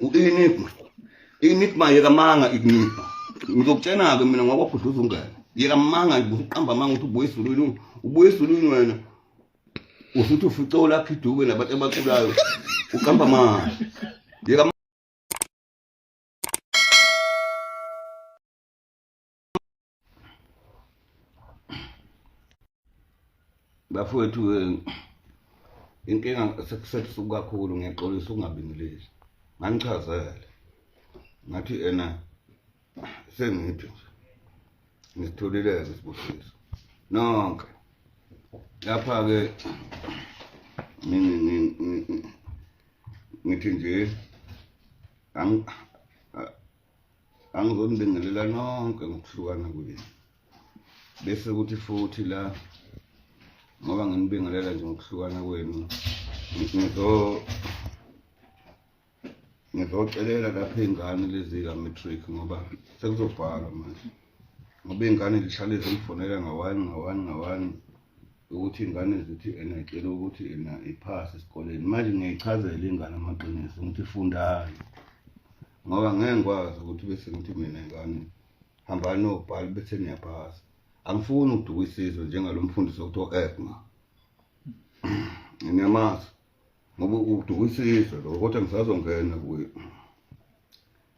U-Enigma. Enigma yeka manga Enigma. Ngizokutshena-ke mina ngoba ungene. Yeka manga nje uqamba amanga ukuthi ubuye eZulwini, ubuye eZulwini wena. Usuthi ufice olakho iduke nabantu abaculayo. Uqamba amanga. Yeka bafowethu inkinga sekusebusuku kakhulu, ngiyaxolisa ukungabingeleli. Nganichazele ngathi ena sengithi nje ngisitholile-ke isibusiso nonke lapha-ke. Ngithi nje angizonibingelela nonke ngokuhlukana kwenu, bese kuthi futhi la ngoba nginibingelela nje ngokuhlukana kwenu, ngizocelela lapha iy'ngane lezi ka-matric ngoba sekuzobhalwa manje, ngoba iy'ngane zihlale zingifonela nga-one nga-one nga-one ukuthi iy'ngane zithi ena icela ukuthi ena iphase esikoleni. Manje ngiyayichazela ingane amaqiniso, ngithi fundani, ngoba ngeke ngikwazi ukuthi bese ngithi mina ingane hambani nobhala bese niyaphasa. Angifuni ukuduka isizwe njengalo mfundisi okuthiwa Egma, ngiyamazi ngoba uduka isizwe lo, kodwa ngisazongena kuye.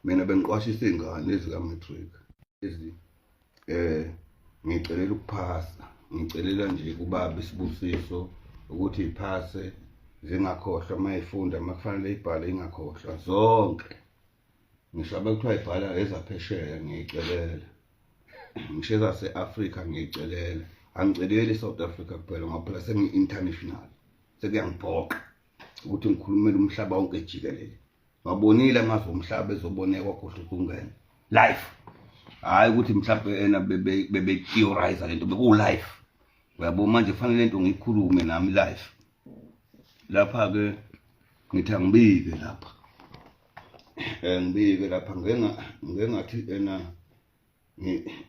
Mina bengiqwashisa iy'ngane ezika-matric ezi ngicelela ukuphasa, ngicelela nje kubaba isibusiso ukuthi iphase, zingakhohlwa uma ifunda, uma kufanele ibhale ingakhohlwa zonke. Ngisho abekuthiwa ibhala ezaphesheya ngiyicelela, ngisho ezase-Afrika ngiyicelela, angiceleli i-South Africa kuphela ngoba phela sengi-international, sekuyangiphoqa ukuthi ngikhulumele umhlaba wonke jikelele. Wabonile amazwe omhlaba ezoboneka khohlwa ukungena life, hhayi ukuthi mhlawumbe ena bebe-theorize lento, bekuwu-life, uyabo. Manje kufanele lento ngiyikhulume nami life. Lapha-ke ngithi angibike lapha, ngibike lapha, ngike ngathi ena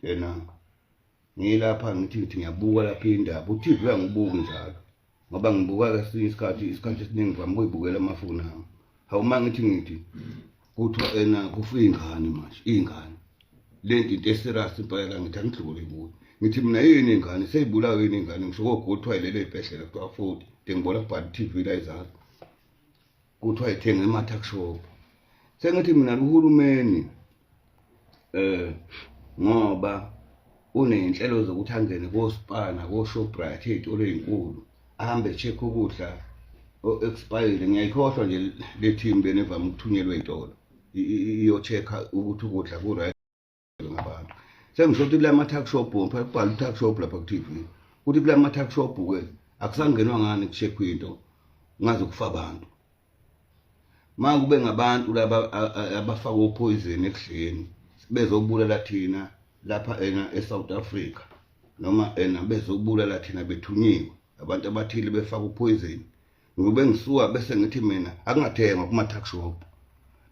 ena ngilapha ngithi ngiyabuka lapha indaba u-TV, angibuki njalo ngoba ngibuka kesinye isikhathi, isikhathi esiningi ngivame ukuyibukela amafoni ami. Hawu, uma ngithi kuthiwa ena kufa iy'ngane manje, iy'ngane lento into e-serious impela. Ngithi angidlule kuyo, ngithi mina yini ingane seyibulawa, yini ingane? Ngisho kogula kuthiwa yilele ey'bhedlela, kuthiwa futhi ngibona kubhala i-TV la izalo, kuthiwa ithenge ema-tuck shop. Sengithi mina uhulumeni ngoba uney'nhlelo zokuthi angene koSpar nako-Shoprite, iy'tolo ey'nkulu, ahambe check ukudla o-expire. Ngiyayikhohlwa nje le team lena evame ukuthunyelwa ey'tolo iyo-check-a ukuthi ukudla ku-right ngabantu. Sengisho ukuthi kula ma-tuck shop, phela kubhala u-tuck shop lapha ku-TV, ukuthi kula ma-tuck shop-ke akusangenwa ngani ku-check-we into ngaze kufa abantu? Ma kube ngabantu laba abafaka uphoyizeni ekudleni bezobulala thina lapha ena e-South Africa, noma ena bezobulala thina bethunyiwe abantu abathile befaka uphoyizeni, ngobe ngisuka bese ngithi mina akungathengwa kuma-tuck shop,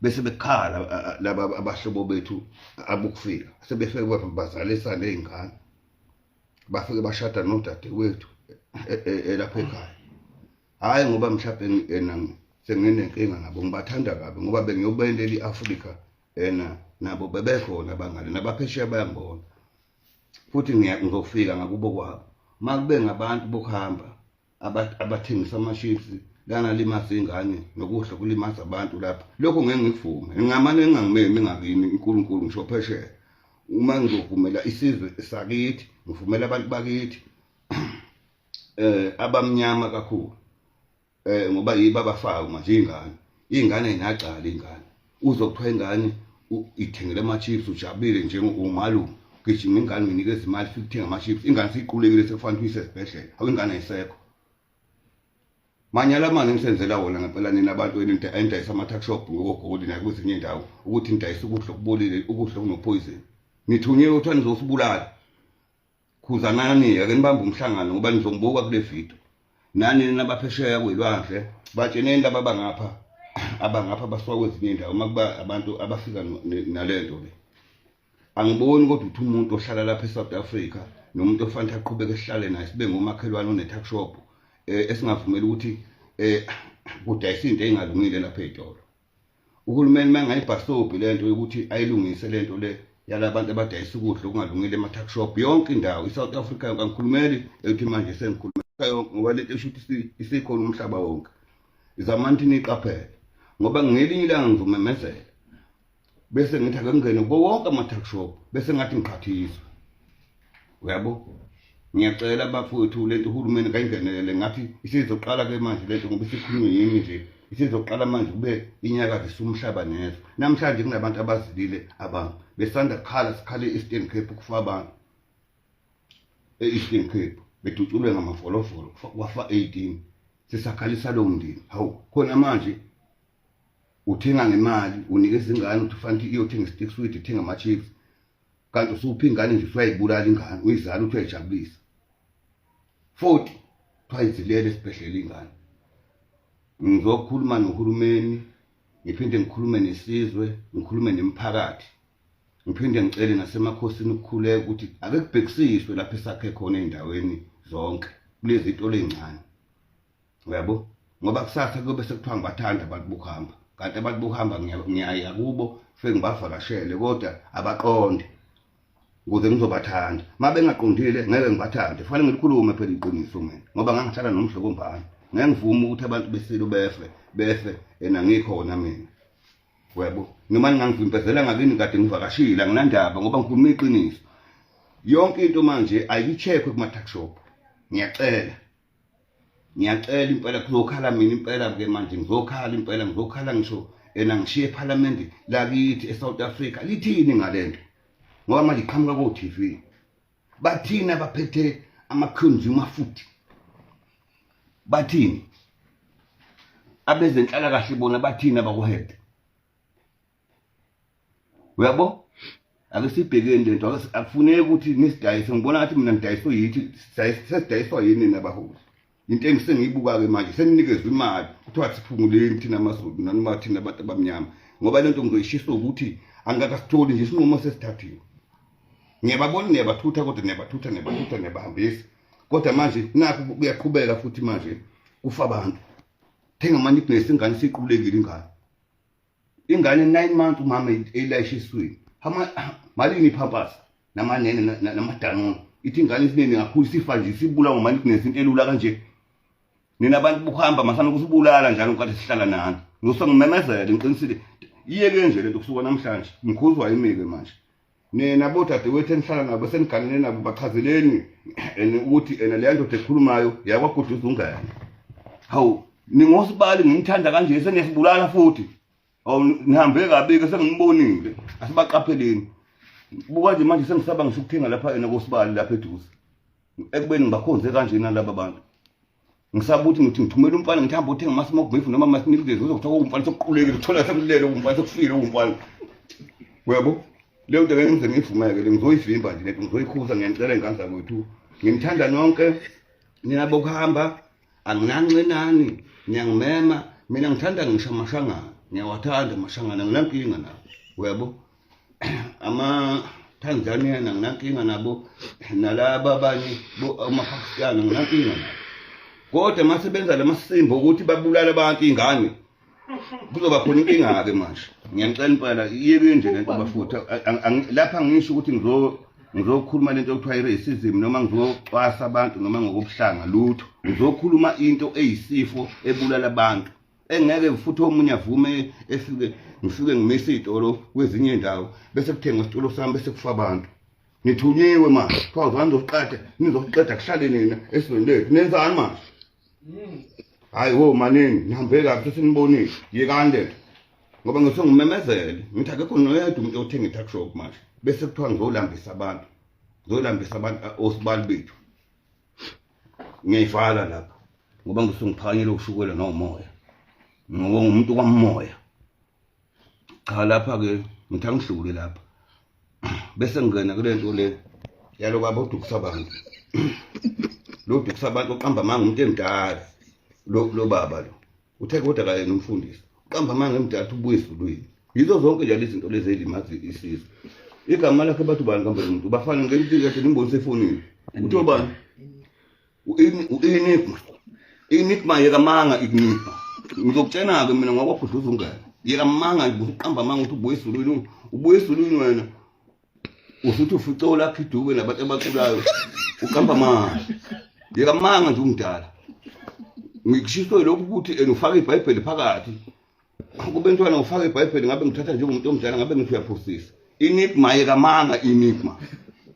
bese bekhala laba abahlobo bethu abokufika sebefike bazalisa ney'ngane, bafike bashada nodadewethu elapha ekhaya. Hhayi ngoba mhlawumbe ena senginenkinga nabo, ngibathanda kabi ngoba bengiyobendela i-Afrika ena nabo bebekhona abangane nabaphesheya bayangibona futhi ngizofika ngakubo kwabo. Uma kube ngabantu bokuhamba abathengisa ama-chips lana limaza iy'ngane nokudla kulimaza abantu lapha, lokho ngeke ngikuvume, ngingamane ngingangimemi ngakini uNkulunkulu ngisho phesheya. Uma ngizovumela isizwe sakithi, ngivumela abantu bakithi abamnyama kakhulu, ngoba yibo abafaka manje iy'ngane, iy'ngane ayinacala. Ingane uzokuthiwa ingane ithengele ama-chips, ujabulile nje umalume, gijima ingane uyinikeza imali, fike uthenga ama-chips, ingane seyiqulekile, sekufanele uyise esibhedlela. Awu, ingane ayisekho. Manyala mani ngisenzela wona ngempela nina abantu enidayisa ama-tuck shop ngokogoli nakwezinye iy'ndawo, ukuthi nidayisa ukudla okubolile, ukudla okunophoyizeni. Nithunyiwe kuthiwa nizosibulala. Khuzanani, ake nibambe umhlangano ngoba nizongibuka kule video. Nani nina abaphesheya kwelwandle, batsheneni laba abangapha, abangapha basuka kwezinye iy'ndawo, uma kuba abantu abafika nale nto le. Angiboni kodwa ukuthi umuntu ohlala lapha e-South Africa nomuntu ofanele aqhubeke esihlale naye sibe ngomakhelwane one-tuck shop, esingavumeli ukuthi kudayisa into ey'ngalungile lapha ey'tolo. Uhulumeni uma engayibhasobhi le nto yokuthi ayilungise le nto le yalabantu abadayisa ukudla okungalungile ema-tuck shop yonke indawo i-South Africa yonke, angikhulumeli eyothi manje sengikhuluma yonke ngoba lento esho ukuthi isikhona umhlaba wonke. Zamani ukuthi niyiqaphele ngoba ngelinye ilanga ngizomemezela bese ngithi ake ngingene kuwo wonke ama-tuck shop bese ngathi ngiqhathiswa, uyabo. Ngiyacela bafowethu, lento uhulumeni kayingenelele. Ngathi isizoqala ke manje lento ngoba isikhulunywe yimi nje, isizoqala manje kube inyakazisa umhlaba nezwe. Namhlanje kunabantu abazilile, abantu besanda kukhala, sikhale e-Eastern Cape kufa abantu e-Eastern Cape bedutshulwe ngamavolovolo kwafa 18, sisakhalisa lowo mndeni. Hawu, khona manje uthenga ngemali unikeza ingane ukuthi ufanele iyothenga i-stick sweet, ithenga ama-chips, kanti usupha ingane nje, usuyayibulala ingane, uyizala uthi uyayijabulisa. 40 kuthiwa izilele esibhedlela ingane. Ngizokhuluma nohulumeni, ngiphinde ngikhulume nesizwe, ngikhulume nemiphakathi, ngiphinde ngicele nasemakhosini ukukhuleka ukuthi ake kubhekisiswe lapho esakhe khona ey'ndaweni zonke kulezi zitolo ey'ncane, uyabo, ngoba kusasa kuyobe sekuthiwa ngibathanda abantu bokuhamba, kanti abantu bokuhamba ngiyaya kubo fike ngibavakashele, kodwa abaqonde ukuze ngizobathanda. Uma bengaqondile ngeke ngibathande, fanele ngilikhulume phela iqiniso mina, ngoba ngangihlala nomdlokombane, ngeke ngivume ukuthi abantu besilo befe befe ena ngikhona mina, uyabo. Noma ningangivimbezela ngakini kade ngivakashile, anginandaba ngoba ngikhuluma iqiniso. Yonke into manje ayicheckwe kuma-tuck shop. Ngiyacela, ngiyacela impela, kuzokhala mina impela ke manje, ngizokhala impela, ngizokhala ngisho ena ngishiye ephalamende lakithi eSouth Africa lithini ngalento, ngoba manje iqhamuka ko-TV. Bathini abaphethe ama-consumer food? Bathini abezenhlalakahle bona? Bathini abaku-health, uyabo? Ake sibhekeni lento, akufuneki ukuthi nisidayise. Ngibona ngathi mina ngidayiswe yithi, sesidayiswa yini nabaholi. Into engisengiyibuka-ke manje, seninikezwe imali kuthiwa siphunguleni thina amaZulu nanoma thina abantu abamnyama, ngoba lento ngizoyishisa ukuthi angikakasitholi nje isinqumo sesithathiwe. Ngiyababona niyabathutha, kodwa niyabathutha, niyabathutha, niyabahambisa, kodwa manje nakhu kuyaqhubeka futhi manje kufa abantu. Thenga ama-Nikness, ingane isiqulekile, ingane 9 months, umama eyilayisha esiswini. Malini iPampers namanene namaDanone? Ithi ingane isinene kakhulu, sifa nje, sibulawa ngama-Nikness, into elula kanje. Nina abantu buhamba masana kusibulala njalo nkathi sihlala nani. Ngisuke ngimemezele, ngiqinisile, iyeke nje lento kusuka namhlanje. Ngikhuzwa yimi-ke manje. Nina bodadewethu enihlala nabo, seniganene nabo, bachazeleni and ukuthi ena leya ndoda ekhulumayo yakwaGudluza ungene. Hawu, ningosibali, nginithanda kanje, seniyasibulala futhi. Awu, nihambe kabi-ke, senginibonile. Asibaqapheleni. Buka nje manje sengisaba ngisho ukuthenga lapha ena kosibali lapha eduze, ekubeni ngibakhonze kanjena laba bantu. Ngisaba ukuthi ngithi ngithumela umfana, ngithi hamba uthenga ama-smoke beef noma ama-sneakers, uzokuthiwa umfana sekuqulekile, uthola sekulele umfana, sekufile umfana, uyabo. Leyo nto ngeke ngize ngiyivumeke le, ngizoyivimba nje lento, ngizoyikhuza. Ngiyanicela ingane zakwethu, nginithanda nonke nina bokuhamba, anginancenani, niyangimema mina, ngithanda ngisho amashangana, ngiyawathanda amashangana, anginankinga nabo, uyabo. Ama-Tanzania anginankinga nabo, nalaba abanye ama-Pakistan anginankinga nabo, kodwa uma sebenza lamasimba ukuthi babulala abantu, iy'ngane, kuzoba khona inkinga-ke manje. Ngiyanicela impela, iyeke nje lento bafutha. Lapha ngisho ukuthi ngizokhuluma lento okuthiwa i-racism noma ngizocwasa abantu noma ngokobuhlanga, lutho. Ngizokhuluma into eyisifo ebulala abantu, engeke futhi omunye avume efike ngifike ngimise iy'tolo kwezinye iy'ndawo bese kuthengwa isitolo sami bese kufa abantu. Nithunyiwe manje, kuthiwa zani nizoqeda, nizoqeda kuhlale nina esizweni lethu. Nenzani manje? Hayi wo, manini, nihambe kabi, sesinibonile. Yekani lento ngoba ngisuke ngimemezele ngithi akekho noyedwa umuntu othenga i-tuck shop manje bese kuthiwa ngizolambisa abantu, ngizolambisa abantu osibali bethu. Ngiyayivala lapho ngoba ngisuke ngiphakanyelwe ushukela nomoya, ngoba ngumuntu kwamoya. Cha, lapha-ke ngithi angihlule lapha bese ngingena kule nto le yalo baba odukisa abantu, lo dukisa abantu, oqamba amanga, umuntu emdala lo baba lo uthe kodwa kayena umfundisi, uqamba amanga emdala, uthi ubuye ezulwini. Yizo zonke njalo izinto lezi ey'limaza isizwe. Igama lakhe bathi ubani kambe lo muntu? Bafana ngeke kahle nimbonise efonini, uthi ubani? U-Enigma. Enigma yekamanga, Enigma. Ngizokutshena-ke mina ngokwagudluza ungene. Yeka manga nje uqamba amanga ukuthi ubuye ezulwini, ubuye ezulwini wena. Usuthi ufice olakho iduke nabantu abaculayo. Uqamba amanga. Yeka manga nje umdala. Ngikushiswe lokhu ukuthi ena ufake iBhayibheli phakathi. Kube ntwana ufake iBhayibheli ngabe ngithatha njengomuntu omdala ngabe ngithi uyaphosisa. Enigma yeka manga enigma.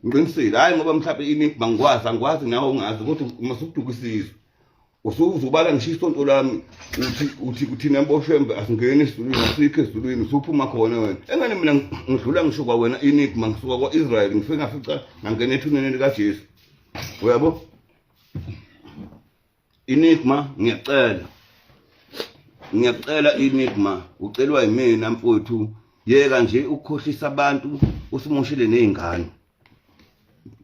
Ngiqinisile hayi ngoba mhlawumbe enigma ngikwazi angikwazi nawe ungazi kodwa masukudukisizwe. Usuzubala ngisho isonto lami uthi uthi kuthina mboshembe asingeni esizulwini asikho esizulwini usuphuma khona wena. Engane mina ngidlula ngisho kwawena enigma ngisuka kwa-Israel ngifike ngafica ngangena ethuneni likaJesu. Uyabo? Enigma ngiyacela. Ngiyacela Enigma ucelwa yimina mfowethu yeka nje ukukhohlisa abantu usimoshele nezingane.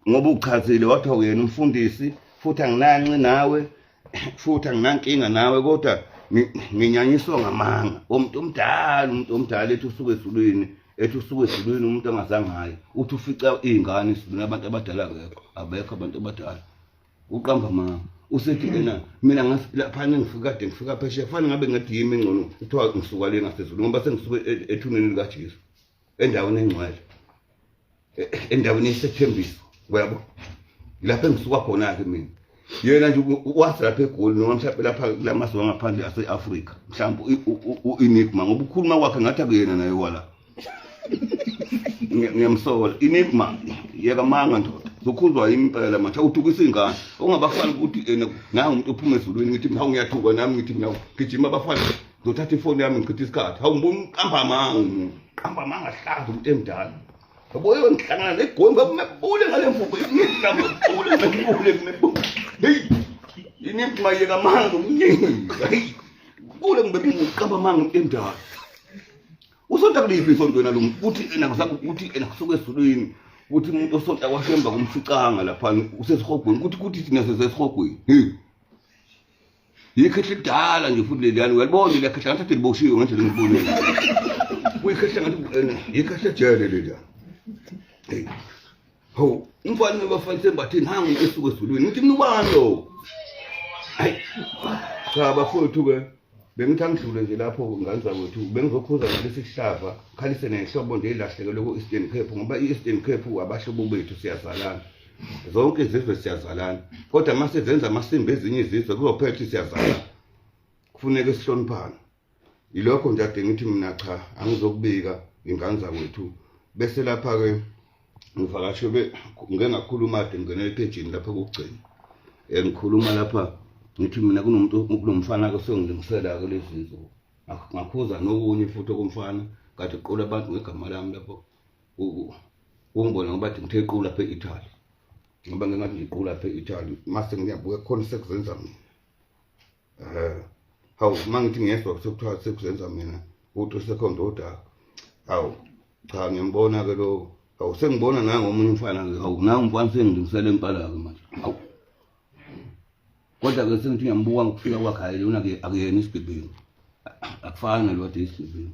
Ngoba uchazile wathi uyena umfundisi futhi anginanci nawe futhi anginankinga nawe kodwa nginyanyiswa ngamanga. Umuntu omdala umuntu omdala ethi usuke ezulwini ethi usuke ezulwini umuntu angazange aye uthi ufica izingane ezulwini abantu abadala akekho abekho abantu abadala. Uqamba amanga usethi ena mina laphana ngifika kade ngifika phesheya kufanele ngabe ngathi yimi engcono kuthiwa ngisuka le ngasezulu ngoba sengisuke ethuneni likaJesu endaweni engcwele endaweni yesethembiso uyabo lapho engisuka khona-ke mina yena nje wazi lapha egoli noma mhlawumbe lapha kula mazwe angaphandle ase-Afrika mhlawumbe u-Enigma ngoba ukhuluma kwakhe ngathi akuyena naye wala ngiyamsola Enigma yeka manga ndoda zokhuzwa impela manje awuthukisa ingane ongabafana ukuthi ena nangu umuntu ophuma ezulwini ngithi mina ngiyathuka nami ngithi mina gijima abafana ngizothatha ifoni yami ngichitha isikhathi hawu ngibona uqamba amanga umuntu qamba amanga hlaza umuntu emdala yabo yo ngihlangana negoli ngoba mebule ngale mvubu ngimebule mebule mebule hey Enigma yeka manga umningi hey kule ngibe uqamba amanga umuntu emdala usonta kuliphi isonto wena lo uthi ena ukuthi ena kusuka ezulwini uthi umuntu osonta kwashemba kumficanga lapha usesihogweni kuthi kuthi thina sesesihogweni hey yikhehla elidala nje futhi leliyani uyalibona leliya khehla ngathi liboshiwe ngendlela engibonile kuyikhehla ngathi yikhehla ejele leliyani hey hawu umfana bafana sembatheni hangu esuka ezulwini ngithi mina ubani lo hayi cha bafowethu ke bengithi angidlule nje lapho ngane zakwethu bengizokhuza ngalesi sihlava khalise nehlobo nje ilahlekelwe ku-Eastern Cape ngoba i-Eastern Cape abahlobo bethu siyazalana zonke izizwe siyazalana kodwa uma sezenza amasimba ezinye izizwe kuzophela ukuthi siyazalana kufuneka sihloniphane yilokho nje ade ngithi mina cha angizokubika ingane zakwethu bese lapha-ke ngivakashelwe ngike ngakhuluma ade ngingenela ephejini lapha kokugcina ngikhuluma lapha ngithi mina kunomuntu kunomfana-ke osengilungisela-ke lezi nsuku ngakhuza nokunye futhi okomfana kade kuqola abantu ngegama lami lapho ungibona ngoba ngithe iqula lapha e-Italy ngoba ngingathi ngiqula lapha e-Italy mase ngiyabuka khona sekuzenza mina hawu uma ngithi ngiyezwa sekuthiwa sekuzenza mina uthi usekhonda udaka hawu cha ngiyambona-ke lo hawu sengibona nangu omunye umfana-ke hawu nangu umfana sengilungisela impala-ke manje hawu kodwa-ke sengithi ngiyambuka ngokufika kwakhe hayi lona akuyena isigebengu akufani nalo kade isigebengu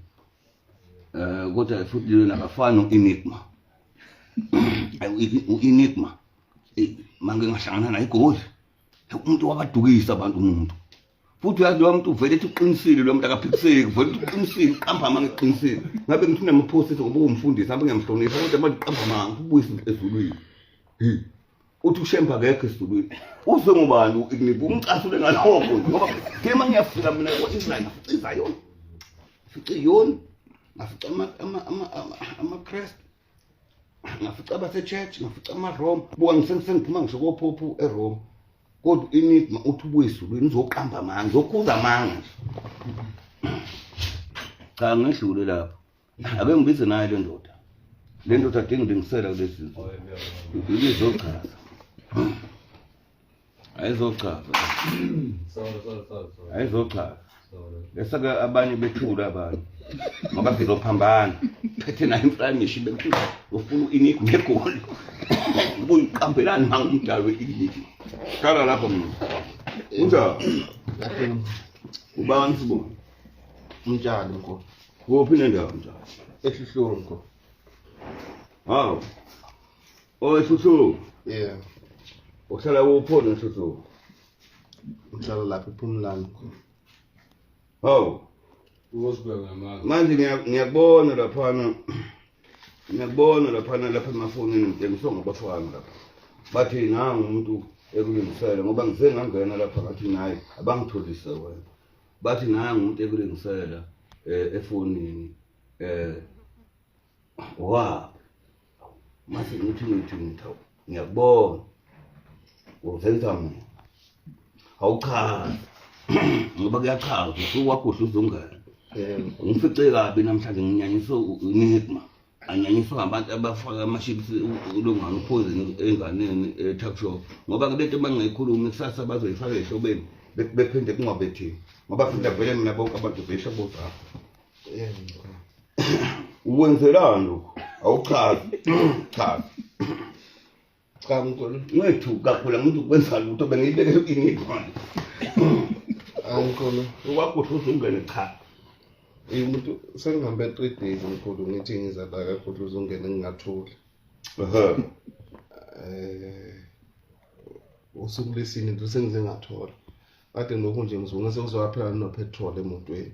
um kodwa futhi lona akafani no-enigma u-enigma mange ngahlangana naye egoli umuntu wabadukisa abantu umuntu futhi uyazi lowa muntu uvele ethi uqinisile lowa muntu akaphikiseki uvele ethi uqinisile uqamba amanga eqinisile ngabe ngithi unamaphosisa ngoba uwumfundisi ngabe ngiyamhlonipha kodwa manje uqamba amanga ubuyisa ezulwini hi uthi ushemba akekho ezulwini uzwe ngobani u-ignibu umcasule ngalokho ngoba thema ngiyafika mina kwa-israyeli ngafica izayoni ngafica iyoni ngafica amakrestu ngafica abase-church ngafica amaroma buka ngisengiphuma ngisho kophophu eroma kodwa enigma uthi ubuye ezulwini uzoqamba amanga uzokhuza amanga nje cha ngedlule lapho ake ngibize naye le ndoda le ndoda adinga ngilungisela kulezi zinsuku ibizochaza ayizochaza ayizochaza bese-ke abanye bethula abanye ngoba sizophambana phethe nayo imflamishi bekuthi ufuna u-inigma egoli ubuyiqambelani ma ngumdalo we-inigma hlala lapho mna unjani ubani sibona Umtshali mko. Kuphi nendawo mtshali? Ehluhlungu mko. Hawu. Oh ehluhlungu. Yeah. Uhlala kuphi ehluhlungu? Ngihlala lapha ePhumlani mko. Hawu. Uzibeka ngamanga. Manje ngiyakubona laphana, ngiyakubona laphana lapha emafonini ngitshengiswa ngabafana lapha. Bathi nangu umuntu ekulingisela ngoba ngize ngangena lapha ngathi naye abangitholise wena. Bathi nangu umuntu ekulingisela efonini wa mase ngithi ngiyakubona uzenza mina awuchazi ngoba kuyachaza usuwakuhle uzungena. Ngifice kabi namhlanje nginyanyiswe u-Enigma, anyanyiswa ngabantu abafaka amashipsi ulungane uphoyizeni enganeni e-tuck shop, ngoba ke lento bangayikhulumi kusasa bazoyifaka ehlobeni bephinde kungwabe thina, ngoba futhi vele mina bonke abantu zehlobo zakho. Ukwenzelani lokhu? Awuchazi. Chazi. Cha mkhulu. Ngethu kakhulu angithi ukwenza lutho bengiyibeke inigma. Mkhulu. Wakho uzungene cha. Umuntu sengihambe 3 days mkhulu ngithi ngiza la kakhulu uzungene ngingathuli. Usuku lesine nje sengize ngathola. Kade lokhu nje ngizona sekuzowaphela no petrol emotweni.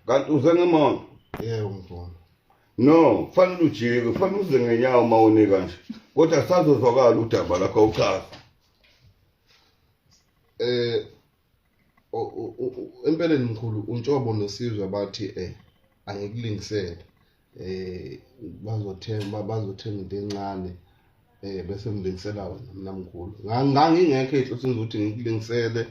Kanti uze ngemoto? Yebo mkhulu. No, kufanele ujike, kufanele uze ngenyawo uma unika nje. Kodwa sazozwakala udaba lakho uchaza. Empeleni mkhulu uNtshobo noSizwe bathi angikulingisele. Bazothenga into encane bese ngilingisela wena mina mkhulu. Ngangingekho enhlosweni ukuthi ngikulingisele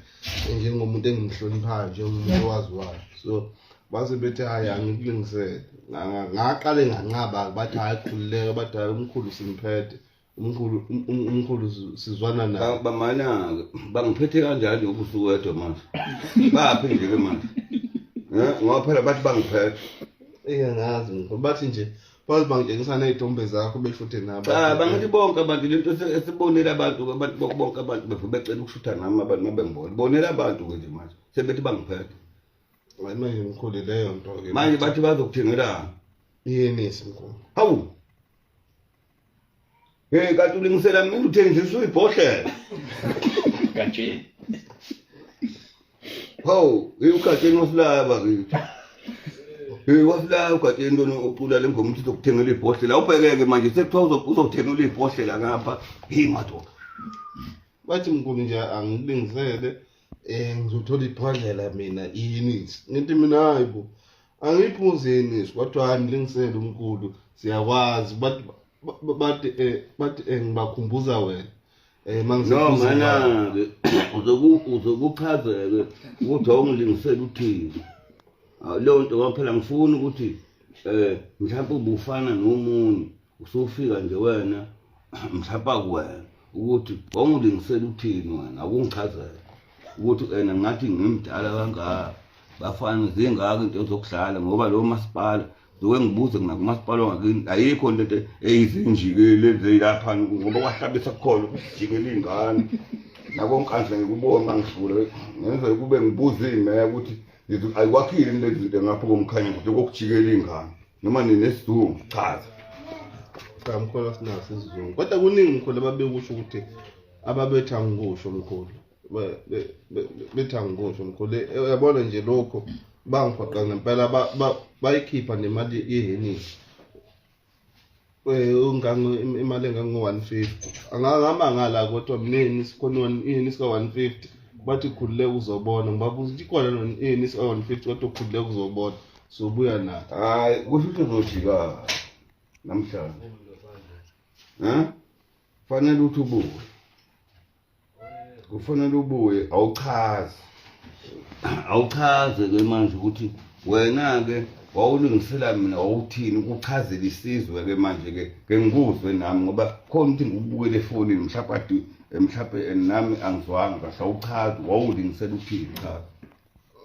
njengomuntu engimhloniphayo njengomuntu owaziwayo. So base bethi hayi angikulingisele. Ngaqale nganqaba bathi hayi khululeka, bathi hayi umkhulu simphethe. Umkhulu sizwana naye. Bamana bangiphethe kanjani ubusuku wedwa manje? Baphi nje ke manje? Ngoba phela bathi bangiphethe. Ngazi mkhulu bathi nje bazi bangitshengisa ney'thombe zakho beshuthe nabo. Cha bangithi bonke abantu lento esibonile abantu bonke abantu becela ukushutha nami abantu mabengibona. Bonela abantu ke nje manje. Sebethi bangiphethe. Hayi manje mkhulu leyo nto ke. Manje bathi bazokuthengelana. Yenisi mkhulu. Hawu. Hey kanti ulingisela mina uthengisa uyibhodlela. Kanje. Hawu, ugatsheni wasilaya bakithi. Hey wasilaya ugatsheni lona ucula le ngoma uthi uzokuthengela ibhodlela. Ubhekeke manje sekuthiwa uzokuthengela ibhodlela ngapha. Hey madoda. Bathi mkhulu nje angikulingisele ngizothola ibhodlela mina yenisi. Ngithi mina hayibo. Angiphuzi yenisi kodwa hayi ngilingisele umkhulu siyakwazi bathi bathi ngibakhumbuza wena. No mana uzokuchazeke ukuthi awungilingisele uthini. Leyo nto ngoba phela ngifuna ukuthi mhlawumbe ubufana nomunye usufika nje wena mhlawumbe akuwena ukuthi awungilingisele uthini wena akungichazele ukuthi ena ngathi ngimdala kangaka bafana zingaka into zokudlala ngoba lo masipala zoke ngibuze mina kumasipala wangakini ayikho into eyizinjikele ezilapha ngoba kwahlabisa kukhona ukujikela iy'ngane nakonkandla ngikubona ngihlule ngenza kube ngibuza iy'meya ukuthi ayikwakhile lezi zinto ngapho komkhanya kude kokujikela iy'ngane noma ninesizungu chaza. Cha mkhulu asinaso isizungu kodwa kuningi mkhulu ababekusho ukuthi ababethi angikusho mkhulu bethi angikusho mkhulu uyabona nje lokho bangiphoqa ngempela bayikhipha nemali yehenisi imali engango-150 angangamangala kodwa mneni sikhona ihenisi ka-150 bathi khululeka uzobona ngibabuza ukuthi ikhona ihenisi ka-150 kodwa khululeka uzobona sobuya nayo. Hayi kusho ukuthi uzojika namhlanje fanele ukuthi ubuye, kufanele ubuye awuchaze. Awuchaze ke manje ukuthi wena ke wawulungisela mina wawuthini ukuchazela isizwe ke manje ke ke ngikuzwe nami ngoba khona ukuthi ngikubukele efonini mhlawumbe mhlawumbe nami angizwanga kahle. Awuchaze wawulungisela uthini? Cha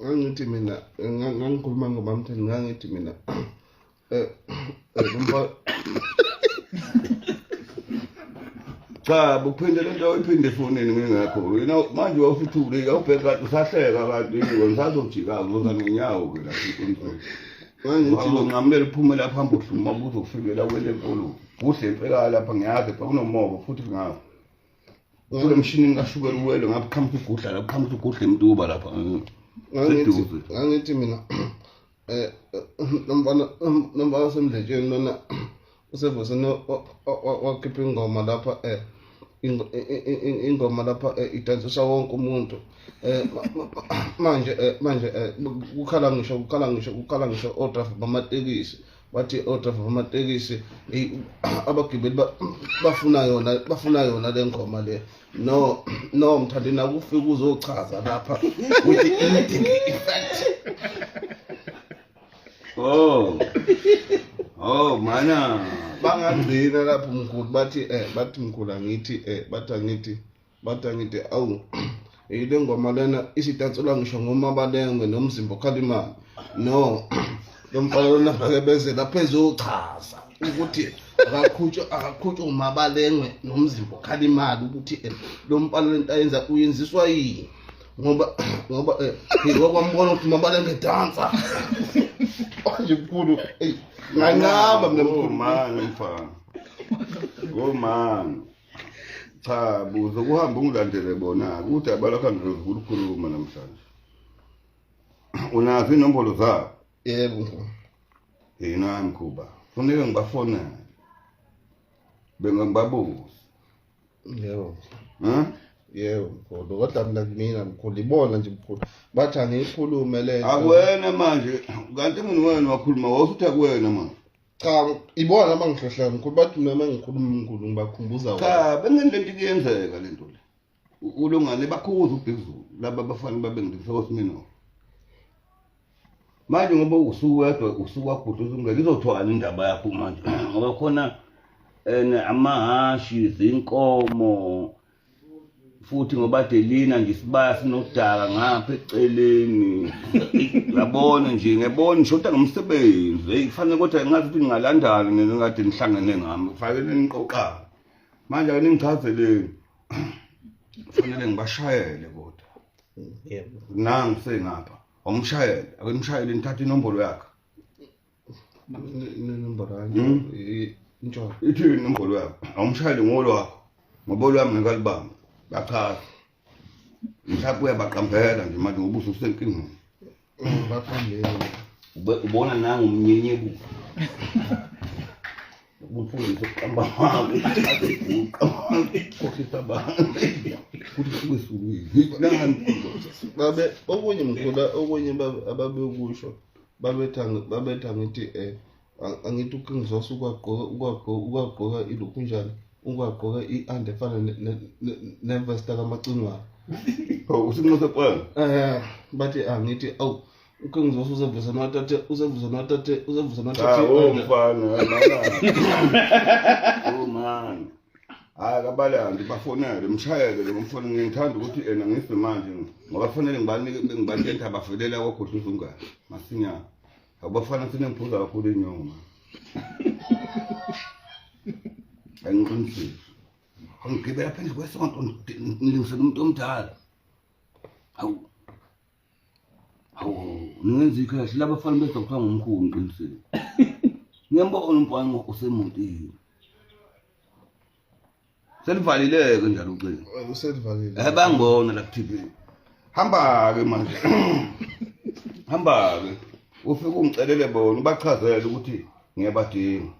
ngangithi mina ngangikhuluma ngobamtheni ngangithi mina Cha buphinde lento oyiphinde efonini ngingekho wena manje wawusuthule awubheka kanti usahleka kanti wena usazojika uzoza ngenyawo ke lapha enkundleni. Ngangithi nginqamukela uphume lapha hamba uhluma uzokufikela kwele nkulu kuhle impela lapha ngiyazi phela kunomoba futhi ngapha kule mshini kashukela uwele ngapha qhamuka ugudla lapha qhamuka ugudla emtuba lapha. Ngangithi Seduze. ngangithi mina nomfana wasemdletsheni lona usevusene wakhipha ingoma lapha ingoma lapha idansisa wonke umuntu manje kukhala ngisho odrayiva bamatekisi, bathi odrayiva bamatekisi abagibeli bafuna yona le ngoma le. No, Mthandeni, akufike uzochaza lapha with the immediate effect. Oh. Oh mana. Bangagcina lapho mkhulu, bathi mkhulu angithi bathi angithi awu, ile ngoma lena isidanselwa ngisho ngomabalengwe nomzimba okhalimali. No, lo mfana lona ngake beze lapha ezochaza ukuthi akakhutshwe umabalengwe nomzimba okhalimali, ukuthi lo mfana lento ayenza uyenziswa yini, ngoba wakwambona ukuthi umabalengwe dansa manje mkhulu. Eyi, nganqaba mina Oh mkhulu. Man mfana. Oh man. Cha, buzo kuhamba ungilandele bona udaba lakho angizokulukhuluma namhlanje. Unazo inombolo zabo? Yebo mkhulu. Yena mkhuba. Funeke ngibafonele. Bengibabuza. Yebo. Huh? Yebo mkhulu, kodwa mina mkhulu ibona nje mkhulu, bathi angiyikhulume le nto. Akuwena manje, kanti mina wena wakhuluma wawusuthi akuwena manje. Cha, ibona abangihlohlayo mkhulu, bathi mina uma ngikhuluma mkhulu ngibakhumbuza wona. Cha, bengeni lento kuyenzeka lento le. Ulungane bakhuza uBig Zulu laba bafana babe ngidisosmino. Manje ngoba usuwedwa usuwagudluza ungeke izothwala indaba yakho manje ngoba khona ene amahashi, izinkomo, futhi ngoba delina nje isibaya sinodaka ngapha eceleni, yabona nje, ngiyabona ngishoda ngomsebenzi. Hey, kufanele kodwa ngathi ukuthi ngingalandana nina kade nihlangene ngami, kufanele niqoqane manje. Ake ningichazeleni, kufanele ngibashayele kodwa. Yebo. Nangu sengapha, awumshayele, ake nimshayele, nithathe inombolo yakhe. Inombolo kanje intsholo. Ithini inombolo yakho? Awumshayele ngolwakho ngoba olwami ngeke alibambe, bachaza mhlawumbe uyabaqambela nje manje ngoba ususenkingeni. Baqambele. Ubona nangu umnyenyebu umfundisi oqamba amanga, ukhohlisa abantu kuthi suke sukile nani. Babe okunye mkhulu, okunye ababekusho, babethi angithi angithi uKing Zoso ukwagqoka ilokhu njani, ukwagqoka i-under efana nevesta kaMacingwane. Oh, usinxuse kwena. Bathi angithi awu, uKing Zoso usevusa Cha, nathathe oh i-under. Mfana, mana. Oh man. Hayi, kabalandi bafonele, mshayele lo mfana, ngithanda ukuthi ena ngise manje ngoba kufanele ngibanike ngibatshele abavelela kwagudluza ungane masinyane. Abafana sinemphuza kakhulu inyongo man. Angiqinisile. Angigibela phezu kwesonto ngilungisela umuntu omdala. Hawu. Hawu, ningenza ikhashi laba bafana bezwa kuthiwa ngumkhulu, ngiqinisile. Ngiyambona umfana usemotini. Selivalile-ke njalo ucingo. Uselivalile. Bangibona la ku-TV. Hamba-ke manje. Hamba-ke. Ufike ungicelele bona, ubachazele ukuthi ngiyabadinga.